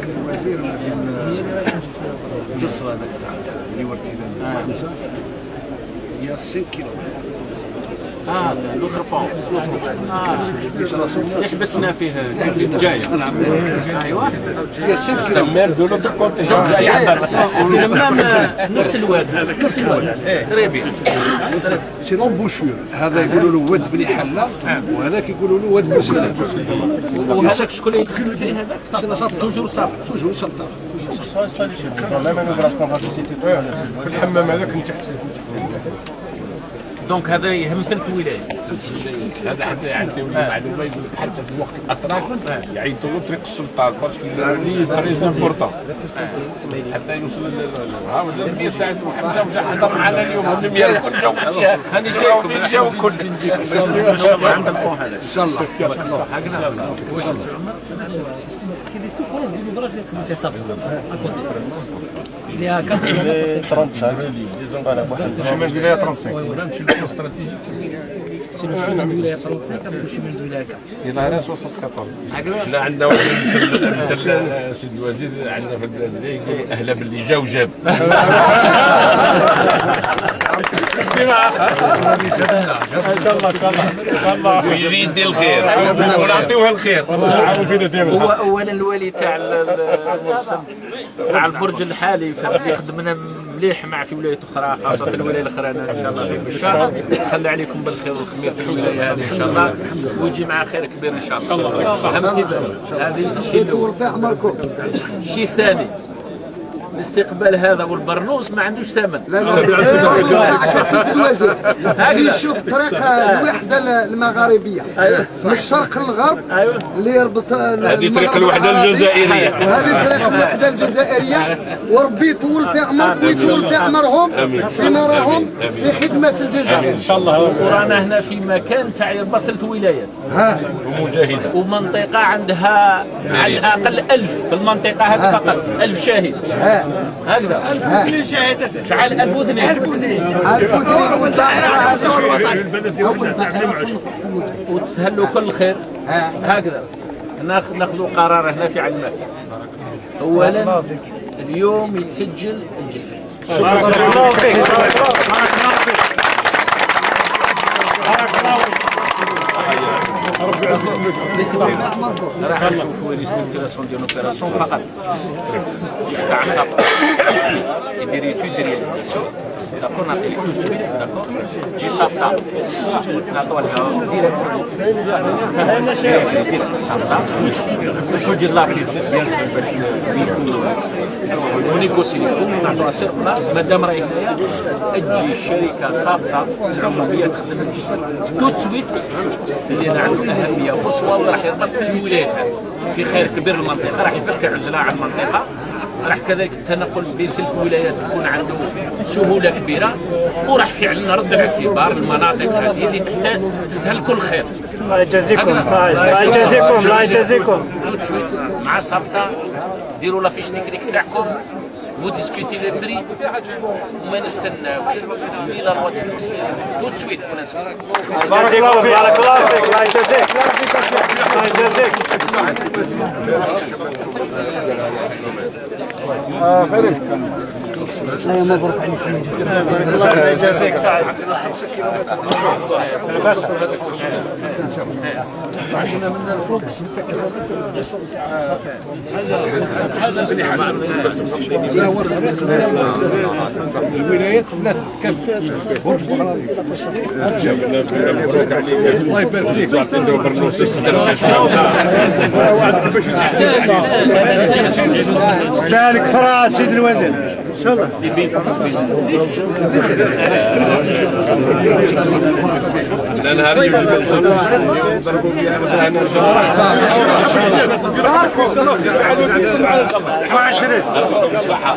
سعادة الوزير، ما بين الجسر هذاك تاع اللي ورتينا هي 5 كيلومتر. اه، l'autre pont اللي حبسنا فيه جاي. نعم. ايوا. هي 5 كيلومتر. de l'autre côté. c'est même نفس الواد، نفس الواد، très bien. c'est l'embouchure، هذا يقولوا له واد بني حله وهذاك يقولوا له واد بوسلام. وهذاك شكون اللي يدخل فيه هذاك؟ c'est la SAPTA. toujours SAPTA. toujours SAPTA. Même un ouvrage qu'on va visiter tout à l'heure. في الحمام هذاك من تحت. donc هذا يهم ثلاث ولايات. هذا حتى يعطيو لي معلومه، يقول لك حتى في وقت الاتراك يعيطوا له طريق السلطان parce que très important حتى يوصل ها ولا المير تاع حمزه وجا حضر معنا اليوم، المير الكل جاو فيها. هاني جاو الكل. عند ال pont هذا. ان شاء الله. Il est tout proche de l'ouvrage اللي تخدم فيه SAPTA. À côté. Il est à 4 km. 35, voilà. chemin de wilaya 35. C'est le chemin de wilaya 35 avec le chemin de wilaya 4. Il a 74. احنا عندنا واحد مثل سيد الوزير، عندنا في البلاد يقول اهلا باللي جا وجاب. ان شاء الله، ان شاء الله، ان شاء الله ويجي يدي الخير ونعطيوه الخير. هو اولا الوالي تاع البرج الحالي اللي خدمنا مليح مع في ولايات اخرى، خاصة الولاية الاخرى. ان شاء الله في بشار خلي عليكم بالخير والخمير في الولاية هذه ان شاء الله، ويجي مع خير كبير ان شاء الله. فهمتني؟ هذه الشيء الاول. الشيء الثاني، الاستقبال هذا والبرنوس ما عندوش ثمن. لا لا، سيد الوزير، يشوف طريق الوحدة المغاربية من الشرق للغرب اللي يربط هذه طريق الوحدة الجزائريه. وهذه طريق الوحدة الجزائريه، وربي يطول في عمرك ويطول في عمرهم فيما راهم في خدمة الجزائر. ان شاء الله. ورانا هنا في مكان تاع يربط ثلاث ولايات ها. ومجاهده. ومنطقة عندها على الأقل 1000 في المنطقة هذه فقط 1000 شاهد. ها. هكذا شحال؟ 1002. 1002، والدائره هذا اول دائرة. وتسهلوا كل خير. هكذا ناخذوا قرار هنا في علمات، اولا اليوم يتسجل الجسر. بارك الله فيك، بارك الله فيك، بارك الله فيك. راح نشوفوا les structurations ديال l'opération فقط تاع SAPTA يدير étude de réalisation، d'accord؟ نعطيك tout de suite، d'accord؟ تجي SAPTA نعطوها لها direct SAPTA دير la fiche bien sûr باش و négocier لكم، نعطوها sur place. مادام راهي هنايا، تجي الشركة SAPTA العمومية تخدم الجسر tout de suite اللي عنده اهمية قصوى وراح يربط ثلاث ولايات هذه في خير كبير للمنطقه، راح يفك عزله عن المنطقه، راح كذلك التنقل بين ثلاث ولايات يكون عنده سهولة كبيره، وراح فعلا رد الاعتبار للمناطق هذه اللي تحتاج تستاهل كل خير. الله يجازيكم، الله يجازيكم، الله يجازيكم. tout de suite مع SAPTA ديروا la fiche technique تاعكم، vous discutez les prix وما نستناوش ni la loi tout de suite on inscrit. بارك الله فيك، بارك الله فيك، الله يجازيك، الله يجازيك. فريد. مبروك عليكم. الله يجازيك سعد. عندنا من الفوق 6 كيلومتر الجسر تاع بني الولايات ثلاث كامل، برج بوعريريج. مبروك عليك. الله يبارك فيك. تستاهل كثر سيد الوزير. ان شاء الله. لا نهار نضربوا بها مثلا ان شاء الله. 21. الصحة.